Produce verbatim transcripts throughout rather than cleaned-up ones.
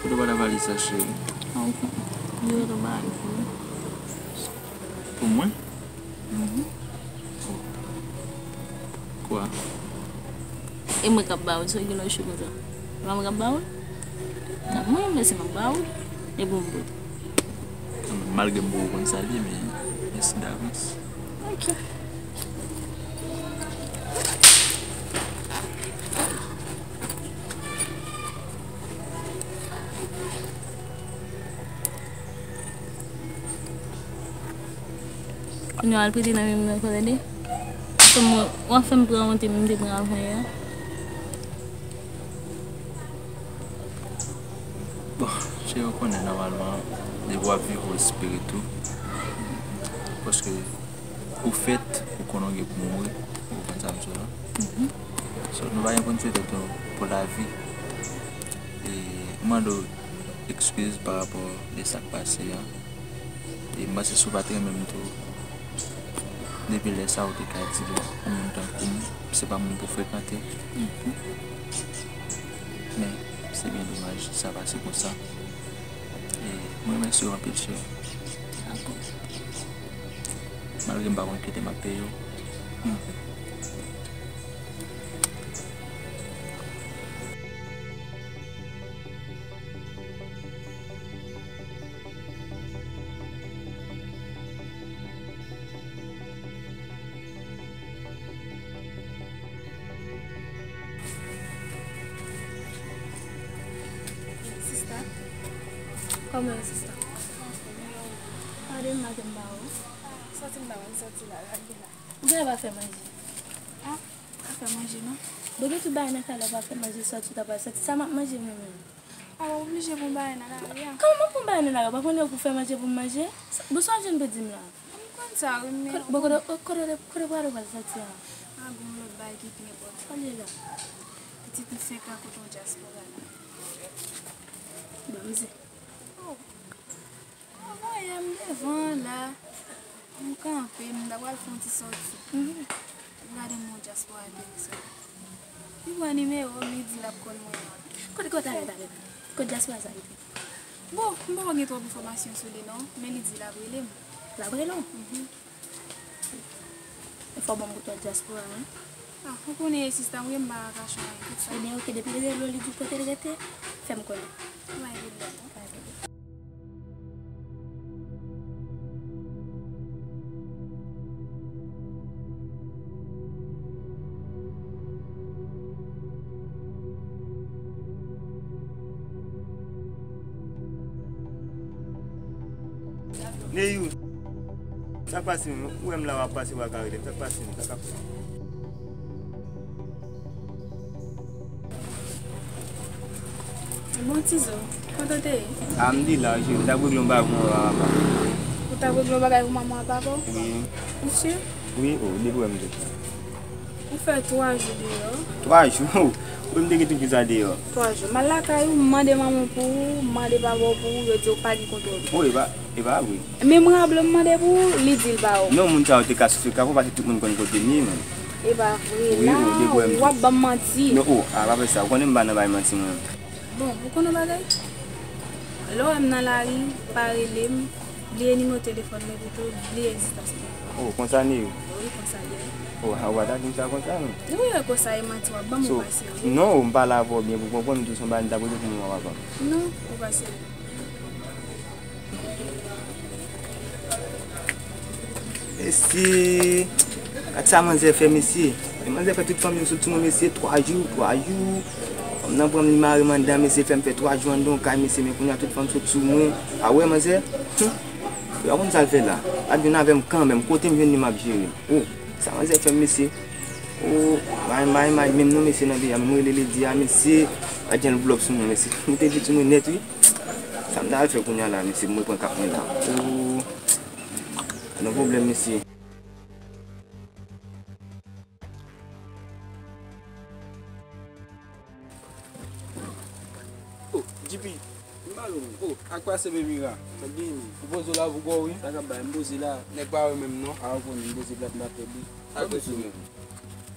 Kote w ba la valiz sa, cheri? Ah, ok. Li rete yon bagay pou ou. Pou mwen? Mhm. Oh. Kwa? E mwen k ap ba ou, se gen lòt chou konsa. E pa mwen k ap ba ou? Nan mwen, men se mwen k ba ou. E pou mwen pote. Malgre m poko konn sa l ye, men mèsi davans. Ok. Kounye a, al prete nan men mwen ankò, tande? Paske mwen, w ap fè m pran wont, m te pran avan yè a. Bon, cheri, ou konnen nòmalman, depi w ap viv, ou espere tou. Paske ou fèt, ou konnen w gen pou mouri, ou konprann sa m di w la. Mhm. So, nou pa gen pou n swete tèt nou pou lavi. E m mande w ekskiz pa rapò de sa k pase a. E m panse si w pa t renmen m tou, depi lè sa a ou te ka di l, yon moun tankou m, se pa moun pou frekante. Mhm. Men, se byen domaj, sa pase konsa. E mwen remèsye w anpil, cheri. Dakò. Malgre m pa konn kite m ap peye w. Hmm. Sista. Kòman w ye, sista? Pardon, madanm ba ou. Sòti m pa konn sòti la, lage la. Ou genlè pa fè manje. Ah, pa fè manje non. Bon, gen tout bagay nan kay la, ou pa fè manje, sòti ou ta pral sòti. Sa m ap manje mwen menm? Ah, w oblije pran bagay nan lari a. Kòman m ap pran bagay nan lari a? Ou pa konnen ou pou fè manje pou m manje? Sa, bon, sa w jwenn pou di m la? M konn sa wi, men kote, bon, kote, kote, kote prale pral sòti a? Ah, gon lòt bagay ki pi enpòtan. Kote la? Pitit m fenk rankontre yon dyaspora la. Bon, m di. Oh. Anvan yè m devan an la, m kanpe, m ta pral fè yon ti sòti. Mhm. M gade m wè yon dyaspora enterese. Li pran nimewo m, li di l ap konn mwen. Kote, kote, kote, kote dyaspora sa rete? Bon, m poko gen twòp enfòmasyon sou li non, men li di l ap rele m. L ap rele w? Mhm. E fò w ban m kote dyaspora, wi. Ah, ou konnen, sista, m gen m pa ka kache anyen, tout sa. Ebyen, oke, depi l rele w, li di w kote l rete, fè m konnen. Pa gen pwoblèm, non. Pa gen pwoblèm. Neyou, sa k pase menm? Ou wè m la, w ap pase, w a ka rele m. Sa k pase menm? Sa k ap fèt? Bon, Tizo, kote w te ye? A, m te la, wi, cheri. M t ap regle yon bagay pou manman papa. Ou t ap regle yon bagay pou manman papa w? Wi. Ou si? Wi, o, depi w wè m te. Ou fè twa jou deyò. Twa jou? Wi, m te gen tout jou sa deyò. Twa jou. M al lakay ou, m mande manman w pou ou, m mande papa w pou ou, yo di w pa gen kontwòl. O, e pa, e pa vre. Memorab lan m mande pou ou, li di l ba ou. Non, moun sa yo te ka soufle kafou, paske tout moun konn kote m ye, menm. E pa vre, la, w ap ban m manti. Non, o, a, pa fè sa. Ou konnen m pa nan bay manti, mwen. Bon, ou konn yon bagay? Lè w wè m nan lari, pa rele m, bliye nimewo telefòn mwen pito, bliye egzistans mwen. O, konsa li ye? Wi, konsa li ye. O, a, ou pa ta di m sa konsa, non? Wi, e konsa e manti w ap ban m, ou pase, wi. Non, m pale avè w byen pou konprann, m di w se yon bagay m t ap regle pou manman papa m. Non, ou pase. Mesye, gad sa manzè fè, mesye. Manzè fè tout fanm yo sot sou mwen, mesye, twa jou, twa jou. Fanm nan pran m, li mare m anndan, mesye, fè m fè twa jou anndan yon kay, mesye, men kounye a tout fanm sot sou mwen. A wè, manzè? Hum. Yo pa konn sa l fè la. L ap vin avè m kanmenm. Kote m jwenn li, m ap jere. O, sa manzè fè m, mesye. O, may, may, may, menm non, mesye, nan peyi a, menm rele ledi a, mesye. Gad jan l blow up sou mwen, mesye. Mete vit sou mwen nèt, wi. Sa m ta al fè kounye a la, mesye, pou mwen pran kat mwen la? O, nan pwoblèm, mesye. O, G P, m pale w. O, ak pase, baby, ra. Sa k genyen, menm? Ou poze w la pou kò w, wi. Sa k ap bay, m poze la. Nèg pa wè menm, non. A, ou konnen, m poze plat, m pa fè bri. Ak bezwen menm.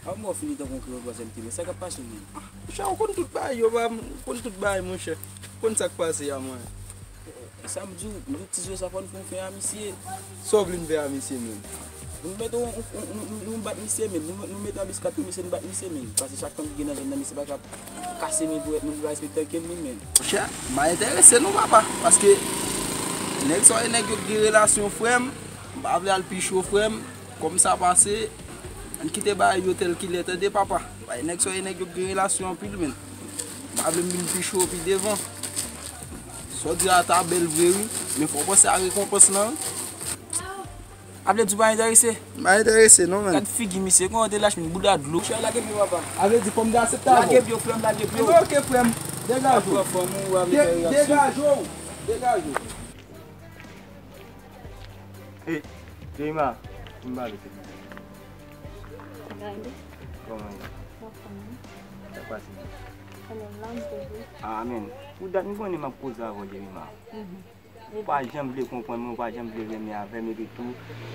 Avan mò fini tankou yon kreyòl twazyèm trimès, sa k ap pase menm? Monchè, ou konn tout bagay yo, pa, ou konn tout bagay, monchè. Ou konn sa k pase a, mwen. E sa m di w, m di w ti zo sa fò n fè yon fen a misye. Sa w vle n fè a misye menm? Nou mete yon, yon, yon, yon, yon bat misye menm. Nou, nou mete yon bis kat pou misye, n bat misye menm. Paske chak fanm ki gen nan zòn nan, misye pa ka kase men pou nou, pa respekte okenn moun menm. Monchè, m pa enterese non, papa. Paske nèg sa yo, nèg yo k gen relasyon, frè m. M pa vle al pi cho, frè m. Kòm sa pase, ann kite bagay yo tèl kilè, tande, papa. Bay nèg sa yo, nèg yo gen relasyon anpil, men. M pa vle m vin pi cho pi devan. Sa w di a ta bèl vre, wi, men fò w panse a rekonpans lan, wi. A vle di w pa enterese? M pa enterese, non, men. Gad figi misye, kòman w te lach, men bouda dlo. Chè, lage pye, papa. A vle di fò m te aksepte avè w? Lage pye, frè m, lage pye. Ebyen, oke, frè m. Degaje w. Pran fanm ou, w ap vin fè reyaksyon. Degaje w. Degaje w. Ey, Jemima, vin pale, se. Gade. Kòman w ye? Anfòm, wi. Sa k pase? Anfòm, la, m poze. Ah, men, pou dat m konnen m ap koze avè w, Jemima. Mhm. Ou pa janm vle konprann mwen, ou pa janm vle renmen avè m, epi tou,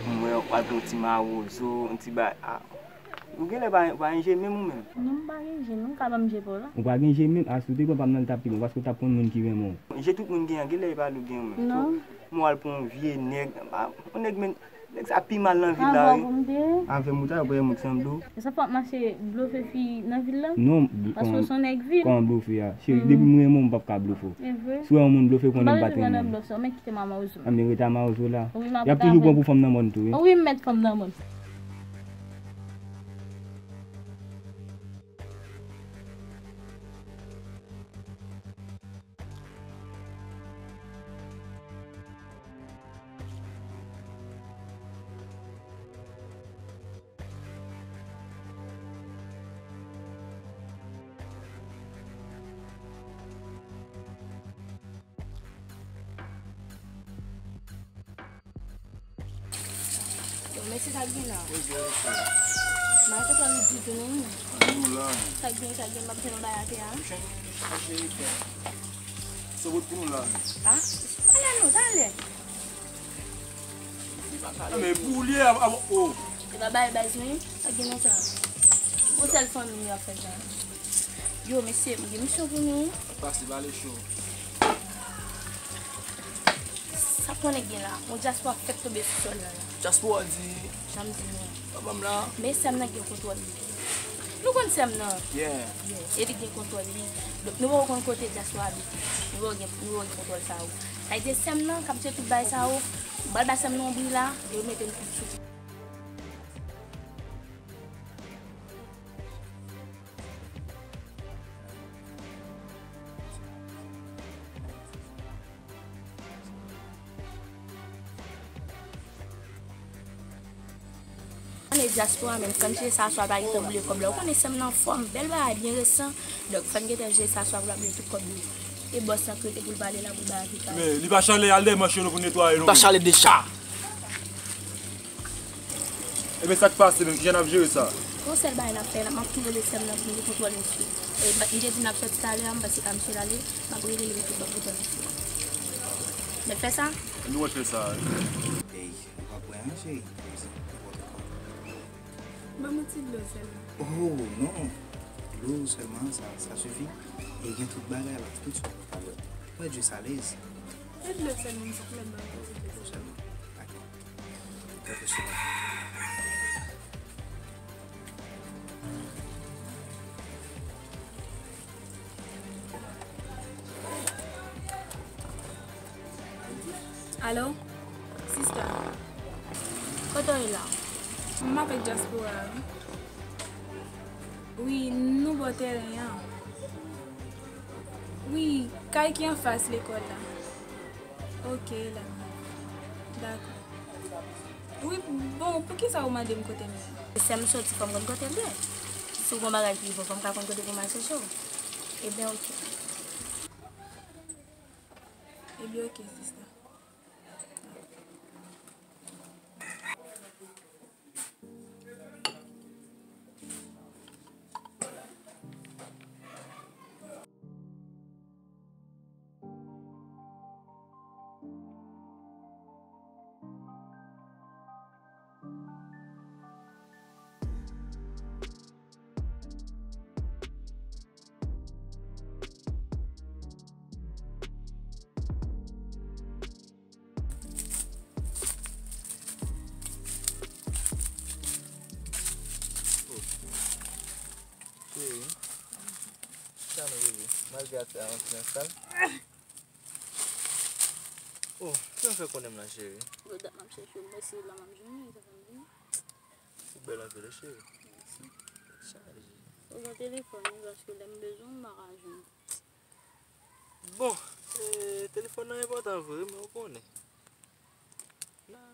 m wè w al pran yon ti mawozo, yon ti ba-, ah, ou genlè pa, pa gen je menm ou menm. Non, m pa gen je, non, ou ka ban m je pa w la. Ou pa gen je menm, a, si w te pran pa m nan, li t ap pi bon, paske w t ap konn moun ki renmen w. Je tout moun gen an, genlè e pa li w gen ou menm. Non. So, m wè w al pran yon vye nèg, a, yon nèg men, nèg sa pi mal nan vil la, wi. Avè w pou m te ye? Avè m ou ta, ou pa wè moun ki sanble w. E sa fò w ap mache blofe fi nan vil la? Non, bl-, paske w se yon nèg vil. Kòman blofe a? Cheri, depi m renmen w, m p ap ka blofe w. E vre? Si w wè yon moun blofe, konnen m pa t renmen l. M pa bezwen nan blof sa, men kite m a mawozo. Anben, rete a mawozo la. Wi, m ap travay. Y ap toujou pran pou fanm nan mòn tou, wi. Wi, m mèt fanm nan mòn. Yo, men se sa k gen la. M pa kontan li ditou non. Nou la. Sa k gen, sa k gen, m ap jwenn yon bagay atè a. Wi, cheri, ap jere frè. Se wout pou nou la. Ah, talè non, talè. Ah, men pou li, a, a, oh. Se pa bay baz, wi. Sa k gen nan sa? Yon sèl fanmi y ap fè sa. Yo, mesye, m gen misyon pou nou. Pase, pale cho. Sa konnen gen la. Yon dyaspora fèk tonbe sou sòl la, la. Dyaspora di. Sa m di nou. Pa ban m la. Men sè m nan gen kontwòl li. Nou konn sè m nan? Yeah. Yeah. E li gen kontwòl li. Donk, nou poko konn kote dyaspora abite. Nou poko gen, nou poko gen kontwòl sa yo. Sa vle di sè m nan k ap jere tout bagay sa yo. M pral ba sè m nan yon bri la, e yo mete l tout sou. Ane dyaspora menm, fè m jere sa aswè a, pa gentan boule kòb la. Ou konnen sè m nan anfòm, bèl bagay, byen resan. Donk, fè m gentan jere sa aswè a pou l ap boule tout kòb li. E bòs lan k rete pou l pale la, pou l bay avi pa l. Men, li pa chale, al dèyè manch yo nou pou netwaye nou. Li pa chale deja. Ebyen, sa k pase menm? Kijan n ap jere sa? Yon sèl bagay n ap fè, n ap, m ap tou rele sè m nan pou li kontwòle misye. E, m te di n ap sòti talè a, m panse ka misye l ale, m ap rele l epi pou ban kontwòl misye. Mèt fè sa? Nou mèt fè sa, wi. Ey, ou pa bwè an, cheri? Nenpòt kwa. Ban m yon ti dlo sèlman. Oh, non. Dlo sèlman, sa, sa sifi. E gen tout bagay la, tout sa w ta bwè. Bwè jis alèz. E dlo sèlman, m sot mèt ban m yon ti dlo sèlman. Dakò. Alo? Sista, kote w ye la? M avèk dyaspora a, wi. Wi, nou bò tèren an. Wi, kay ki anfas lekòl la. Ok, la. Dakò. Wi, bon, poukisa ou mande m kote m ye? Sè m soti, fò m konn kote l ye. Si w gon bagay ki bon, fò m ka konn kote pou m al chèche w. Ebyen, ok. Ebyen, ok, sista. Malgre atè a rantre nan sal. Oh, kijan w fè konnen m la, cheri? Bon, dat m ap chèche w, mwen se la m ap jwenn ou, sa fè m vini. Ou bèl anpil, wi, cheri. Mèsi. Chaje. Ou gen telefòn, wi, paske lè m bezwen w, m pa ka jwenn ou. Bon, eh, telefòn nan enpòtan vre, men ou konnen. N a,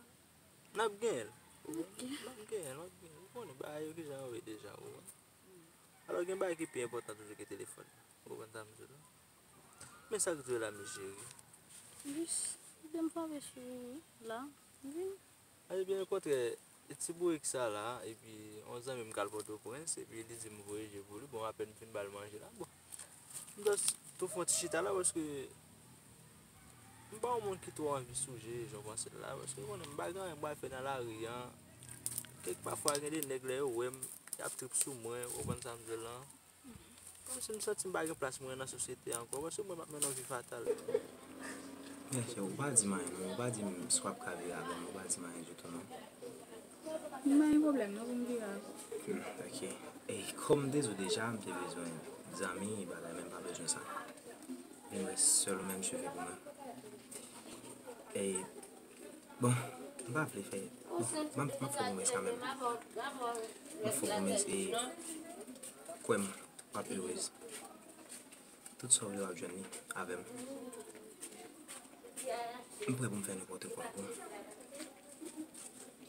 n ap genyen l. Ok. N ap genyen l, n ap genyen l. Ou konnen bagay yo kijan yo ye deja, ou konnen. Alò, gen bagay ki pi enpòtan toujou ke telefòn nan. Ou konprann sa m di w la? Men sa k di w la, men cheri. Jis, lè m frape sou la, m vini. Ebyen, okontrè, ti bourik sa la, epi yon zanmi m k al Pòtoprens, epi li di m voye je pou li. Bon, apèn m fin ba l manje la, bon. M just tou fè yon ti chita la, paske m pa yon moun ki twò anvi souje, jan w panse l la, paske ou konnen m pa gen anyen m pral fè nan lari an. Kèk pafwa, gen de nèg lè yo wè m, y ap trip sou mwen, ou konprann sa m di w lan. Kòmsi m santi m pa gen plas mwen nan sosyete a ankò, paske mwen m ap mennen yon vi fatal. Mesye, ou pa di m anyen non, ou pa di m si w ap ka vire avè m, ou pa di m anyen ditou non. M pa gen pwoblèm non pou m vire avè w. Hmm, ok. E kòm m te di w deja, m te bezwen zanmi, bagay, men m pa bezwen sa. Vin wè sèl ou menm sifi pou mwen. E, bon, m pa vle fè, bon, m ap, m ap fè pwomès kanmenm. M ap fè pwomès e kwè m, w ap erez. Tout sa w vle w ap jwenn li avè m. M prè pou m fè nenpòt kwa pou ou.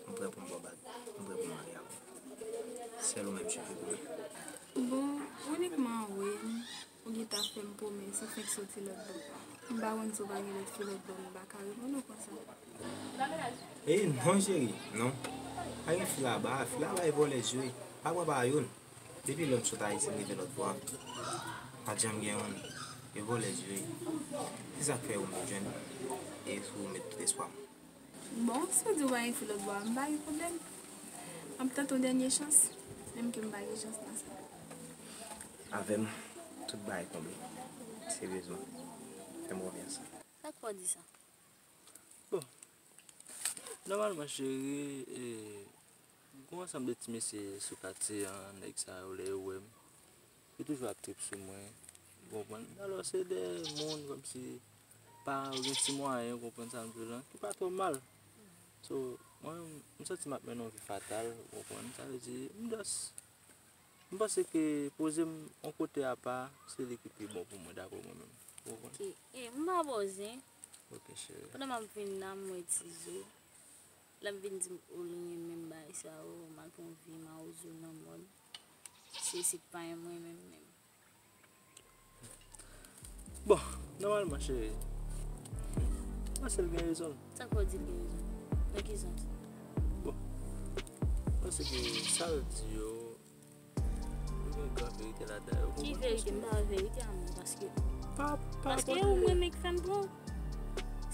M prè pou m ba w bag. M prè pou m marye avè w. Sèl ou menm sifi pou mwen. Bon, onikman, wi. Ou gentan fè m pwomès, ou fenk soti lòt bò. M pa konn si w pa gen lòt fi lòt bò, m pa ka reponn ou konsa. E non, cheri, non. Pa gen fi laba, fi laba e vòlèz yo ye. Pa kwè pa youn. Depi lè m sot Ayiti, m rive lòt bò a, pa t janm gen youn. E vòlèz yo ye. Se sa k fè ou m jwenn. E sou ou met tout espwa m. Bon, si w di w pa gen fi lòt bò a, m pa gen pwoblèm. M ap tante yon dènye chans, menm ke m pa gen chans nan sa. Avè m, tout bagay konble. Seryezman, fè m konfyans. Sa k fè w di sa? Bon, nòmalman, cheri, e, gen yon ansanm de ti mesye sou katye an, nèg sa yo, lè yo wè m, yo toujou ap trip sou mwen, ou konprann? Alò, se de moun kòmsi paran yo gen ti mwayen, ou konprann sa m di w lan, ki pa twò mal. So, mwen, m santi m ap mennen yon vi fatal, ou konprann? Sa vle di, m just, m panse ke poze m yon kote apa, se li ki pi bon pou mwen, daprè mwen menm. Ou konprann? Ok. E, m pa poze. Ok, cheri. Pandan m ap vin la, m wè Tizo. L ap vin di m, o, li renmen m bagay sa yo, m al pran vi mawozo nan mòn. Se, se pa mwen menm, menm. Bon, nòmalman, cheri, m panse l gen rezon l. Sa k fè w di l gen rezon? Nan ki sans? Bon, m panse ke sa l di yo, li gen gran verite ladan yo. Ki verite? M pa wè verite a mwen, paske, pa, pa paske rapò ou de, mwen menm k fè m pran.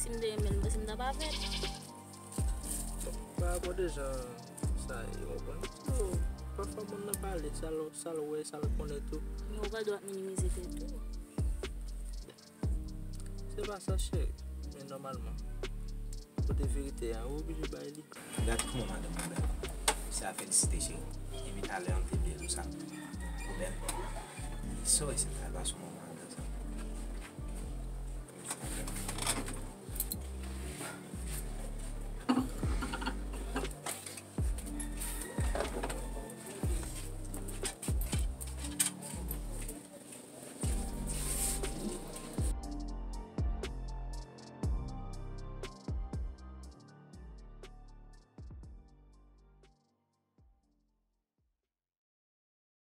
Si m te renmen l, m panse m t ap avè l. Bon, pa rapò de jan sa ye, w konprann? So, pafwa moun nan pale, sa l, sa l wè, sa l konnen tou. Men ou pa dwe ap minimize tèt ou. Se pa sa, cheri. Men nòmalman, kote verite a, ou oblije bay li. Gad kòman madanm nan bèl. Se a felisite, cheri. Epi talè an m te bliye di w sa. Ou bèl. Sa w wè se travay sou mwen.